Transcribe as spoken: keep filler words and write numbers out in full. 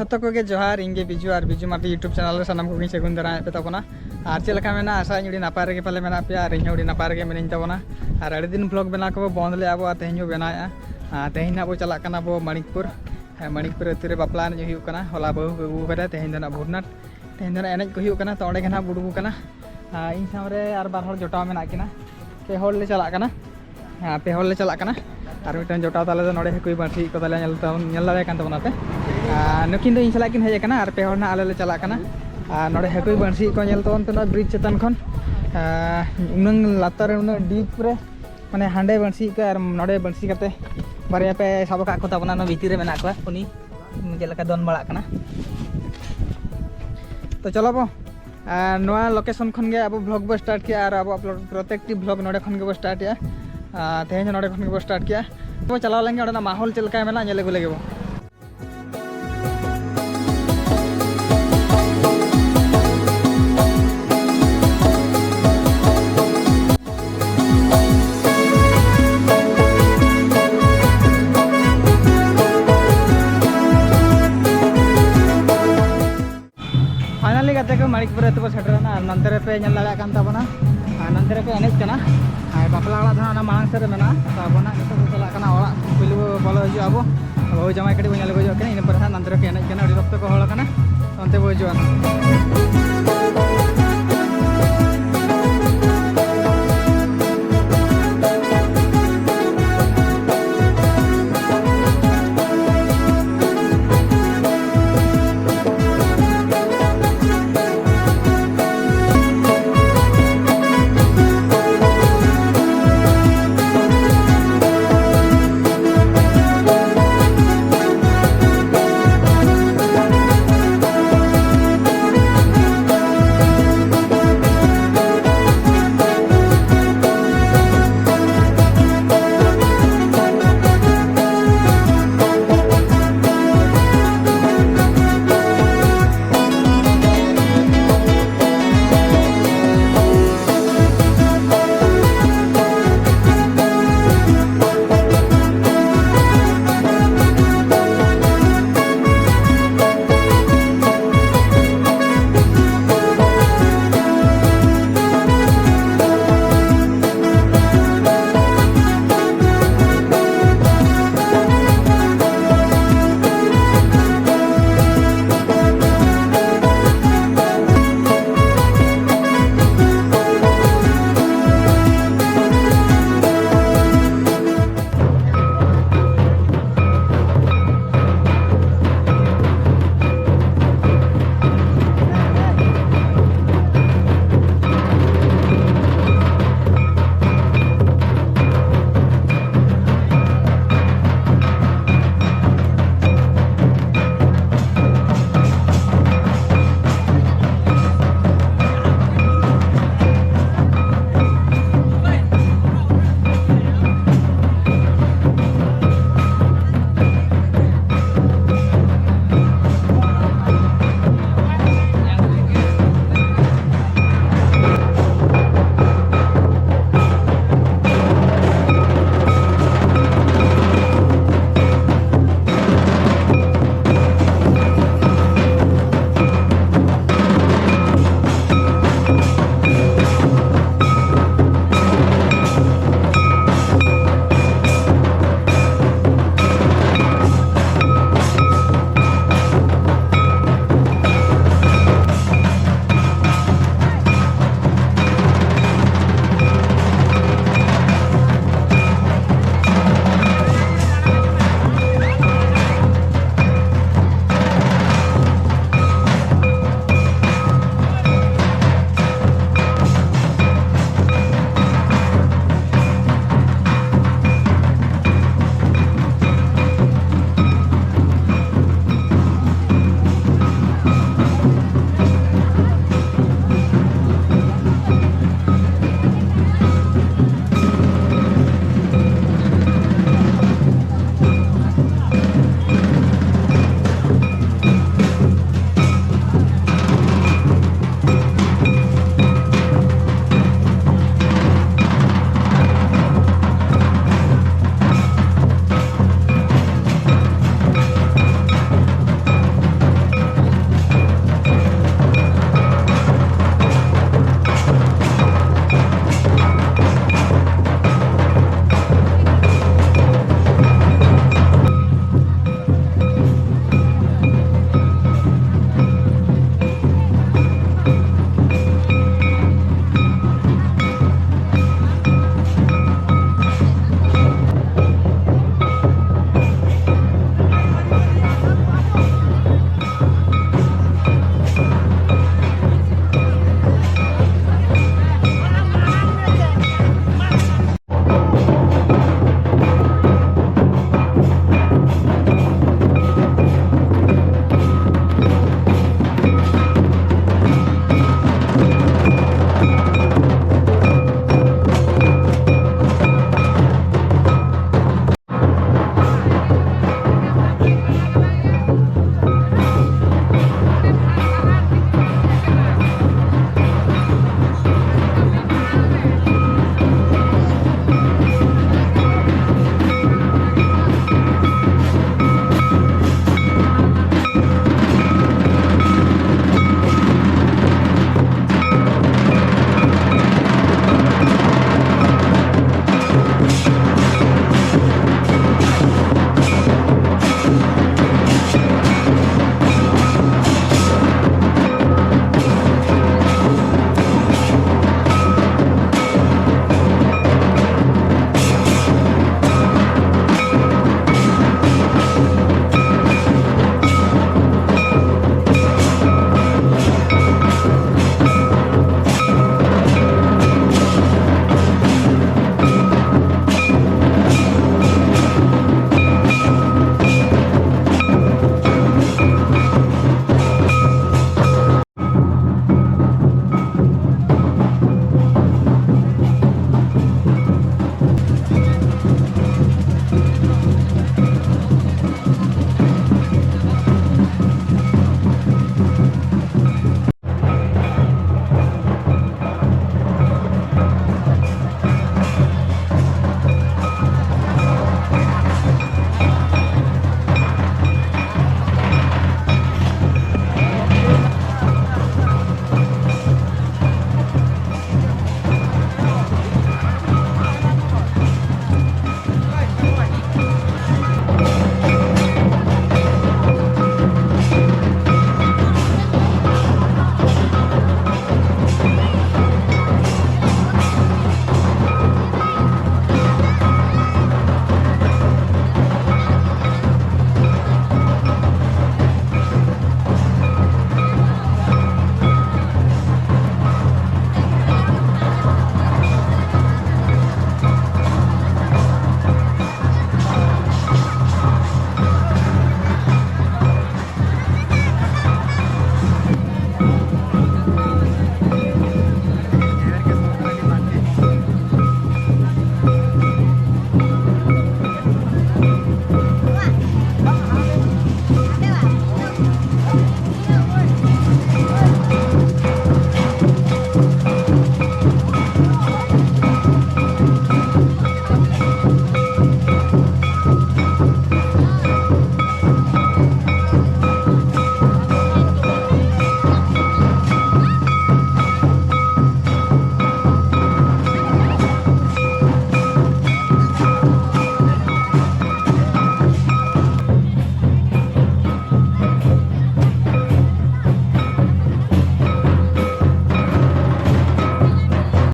ᱡᱚᱛᱚ ᱠᱚᱜᱮ ᱡᱚᱦᱟᱨ, ᱤᱧ ᱜᱮ ᱵᱤᱡᱩ ᱟᱨ ᱵᱤᱡᱩ ᱢᱟᱨᱰᱤ YouTube ᱪᱮᱱᱮᱞ ᱨᱮ ᱥᱟᱱᱟᱢ ᱠᱚᱜᱮᱧ ᱥᱟᱹᱜᱩᱱ ᱫᱟᱨᱟᱢᱮᱫ ᱯᱮ ᱛᱟᱵᱚᱱᱟ᱾ ᱟᱨ ᱪᱮᱫ ᱞᱮᱠᱟ ᱢᱮᱱᱟᱜᱼᱟ? ᱟᱥᱟᱭᱟᱹᱧ ᱟᱹᱰᱤ ᱱᱟᱯᱟᱭ ᱨᱮᱜᱮ ᱯᱟᱞᱮ ᱢᱮᱱᱟᱜ ᱯᱮᱭᱟ ᱟᱨ ᱤᱧ ᱦᱚᱸ ᱟᱹᱰᱤ ᱱᱟᱯᱟᱭ ᱨᱮᱜᱮ ᱢᱤᱱᱟᱹᱧ ᱛᱟᱵᱚᱱᱟ᱾ ᱟᱨ ᱟᱹᱰᱤ ᱫᱤᱱ vlog ᱵᱮᱱᱟᱣ ᱠᱚᱵᱚ ᱵᱚᱱᱫ ᱞᱮᱫᱼᱟ ᱵᱚ, ᱟᱨ ᱛᱮᱦᱮᱧ ᱵᱚ ᱵᱮᱱᱟᱣᱮᱫᱼᱟ᱾ ᱟᱨ ᱛᱮᱦᱮᱧ ᱱᱟᱜ ᱵᱚ ᱪᱟᱞᱟᱜ ᱠᱟᱱᱟ ᱵᱚ ᱢᱟᱬᱤᱠᱯᱩᱨ᱾ ᱦᱮᱸ, ᱢᱟᱬᱤᱠᱯᱩᱨ ᱟᱹᱛᱩ ᱨᱮ ᱵᱟᱯᱞᱟ ᱮᱱᱮᱡ ᱦᱩᱭᱩᱜ ᱠᱟᱱᱟ᱾ ᱦᱚᱞᱟ ᱵᱟᱹᱦᱩ ᱠᱚ ᱟᱹᱜᱩ ᱠᱟᱫᱟ, ᱛᱮᱦᱮᱧ ᱫᱚ ᱱᱟᱜ ᱵᱷᱩᱨᱱᱟᱴ, ᱛᱮᱦᱮᱧ ᱫᱚ ᱱᱟᱜ ᱮᱱᱮᱡ ᱠᱚ ᱦᱩᱭᱩᱜ ᱠᱟᱱᱟ᱾ ᱛᱚ ᱚᱸᱰᱮ ᱜᱮ ᱱᱟᱜ ᱵᱚ ᱩᱰᱩᱠ ᱠᱟᱱᱟ᱾ ᱟᱨ ᱤᱧ ᱥᱟᱶ ᱨᱮ ᱟᱨ ᱵᱟᱨ ᱦᱚᱲ ᱡᱚᱴᱟᱣ ᱢᱮᱱᱟᱜ ᱠᱤᱱᱟ᱾ ᱯᱮ ᱦᱚᱲ ᱞᱮ ᱪᱟᱞᱟᱜ ᱠᱟᱱᱟ᱾ ᱦᱮᱸ, ᱯᱮ ᱦᱚᱲ ᱞᱮ ᱪᱟᱞᱟᱜ ᱠᱟᱱᱟ᱾ ᱟᱨ ᱢᱤᱫᱴᱟᱝ ᱡᱚᱴᱟᱣ ᱛᱟᱞᱮ ᱫᱚ ᱱᱚᱰᱮ ᱦᱟᱹᱠᱩᱭ ᱵᱟᱹᱬᱥᱤᱭᱮᱫ ᱠᱚ ᱛᱟᱞᱮᱭᱟ, ᱧᱮᱞ ᱛᱟᱵᱚᱱ, ᱧᱮᱞ ᱫᱟᱲᱮᱭᱟᱜ ᱠᱟᱱ ᱛᱟᱵᱚᱱᱟ ᱯᱮ᱾ ᱟᱨ ᱱᱩᱠᱤᱱ ᱫᱚ ᱤᱧ ᱥᱟᱞᱟᱜ ᱠᱤᱱ ᱦᱮᱡ ᱟᱠᱟᱱᱟ ᱟᱨ ᱯᱮ ᱦᱚᱲ ᱱᱟᱜ ᱟᱞᱮ ᱞᱮ ᱪᱟᱞᱟᱜ ᱠᱟᱱᱟ᱾ ᱟᱨ ᱱᱚᱰᱮ ᱦᱟᱹᱠᱩᱭ ᱵᱟᱹᱬᱥᱤᱭᱮᱫ ᱠᱚ ᱧᱮᱞ ᱛᱟᱵᱚᱱ ᱯᱮ, ᱱᱚᱣᱟ bridge ᱪᱮᱛᱟᱱ ᱠᱷᱚᱱ᱾ ᱟᱨ ᱩᱱᱟᱹᱝ ᱞᱟᱛᱟᱨ ᱨᱮ, ᱩᱱᱟᱹᱜ deep ᱨᱮ, ᱢᱟᱱᱮ ᱦᱟᱸᱰᱮ ᱵᱟᱹᱬᱥᱤᱭᱮᱫ ᱠᱚ ᱟᱨ ᱱᱚᱰᱮ ᱵᱟᱹᱬᱥᱤ ᱠᱟᱛᱮ ᱵᱟᱨᱭᱟ ᱯᱮ ᱥᱟᱵ ᱟᱠᱟᱫ ᱠᱚ ᱛᱟᱵᱚᱱᱟ᱾ ᱱᱚᱣᱟ ᱵᱷᱤᱛᱤᱨ ᱨᱮ ᱢᱮᱱᱟᱜ ᱠᱚᱣᱟ, ᱩᱱᱤ ᱪᱮᱫ ᱞᱮᱠᱟ ᱫᱚᱱ ᱵᱟᱲᱟᱜ ᱠᱟᱱᱟ᱾ ᱛᱚ ᱪᱚᱞᱚ ᱵᱚ, ᱟᱨ ᱱᱚᱣᱟ location ᱠᱷᱚᱱ ᱜᱮ ᱟᱵᱚ vlog ᱵᱚ start ᱠᱮᱜᱼᱟ ᱟᱨ ᱟᱵᱚᱣᱟᱜ ᱯᱨᱚ-, ᱯᱨᱚᱛᱮᱠᱴᱤ vlog ᱱᱚᱰᱮ ᱠᱷᱚᱱ ᱜᱮᱵᱚ start ᱮᱜᱼᱟ᱾ ᱟᱨ ᱛᱮᱦᱮᱧ ᱦᱚᱸ ᱱᱚᱰᱮ ᱠᱷᱚᱱ ᱜᱮᱵᱚ start ᱠᱮᱜᱼᱟ᱾ ᱵᱚ ᱪᱟᱞᱟᱣ ᱞᱮᱱ ᱜᱮ, ᱚᱸᱰᱮᱱᱟᱜ ᱢᱟᱦᱚᱞ ᱪᱮᱫ ᱞᱮᱠᱟ ᱢᱮᱱᱟᱜᱼᱟ, ᱧᱮᱞ ᱟᱹᱜᱩ ᱞᱮᱜᱮ ᱵᱚ᱾ Finally ᱜᱟᱛᱮ ᱠᱚ, ᱢᱟᱬᱤᱠᱯᱩᱨ ᱟᱹᱛᱩ ᱵᱚ ᱥᱮᱴᱮᱨᱮᱱᱟ ᱟᱨ ᱱᱚᱱᱛᱮ ᱨᱮᱯᱮ ᱧᱮᱞ ᱫᱟᱲᱮᱭᱟᱜ ᱠᱟᱱ ᱛᱟᱵᱚᱱᱟ᱾ ᱟᱨ ᱱᱚᱱᱛᱮ ᱨᱮᱠᱚ ᱮᱱᱮᱡ ᱠᱟᱱᱟ᱾ ᱟᱨ ᱵᱟᱯᱞᱟ ᱚᱲᱟᱜ ᱫᱚ ᱦᱟᱸᱜ ᱚᱱᱟ ᱢᱟᱲᱟᱝ ᱥᱮᱫ ᱨᱮ ᱢᱮᱱᱟᱜᱼᱟ᱾ ᱛᱚ ᱟᱵᱚ ᱱᱟᱜ ᱱᱤᱛᱚᱜ ᱵᱚ ᱪᱟᱞᱟᱜ ᱠᱟᱱᱟ ᱚᱲᱟᱜ, ᱯᱩᱭᱞᱩ ᱵᱚ ᱵᱚᱞᱚ ᱦᱤᱡᱩᱜᱼᱟ ᱟᱵᱚ᱾ ᱵᱟᱹᱦᱩ ᱡᱟᱶᱟᱭ ᱠᱟᱹᱴᱤᱡ ᱵᱚ ᱧᱮᱞ ᱟᱹᱜᱩ ᱧᱚᱜ ᱠᱤᱱᱟ, ᱤᱱᱟᱹ ᱯᱚᱨᱮ ᱦᱟᱸᱜ ᱱᱚᱱᱛᱮ ᱨᱮᱠᱚ ᱮᱱᱮᱡ ᱠᱟᱱᱟ, ᱟᱹᱰᱤ ᱥᱚᱠᱛᱚ ᱠᱚ ᱦᱚᱲ ᱠᱟᱱᱟ᱾ ᱚᱱᱛᱮ ᱵᱚ ᱦᱤᱡᱩᱜᱼᱟ ᱱᱟᱜ᱾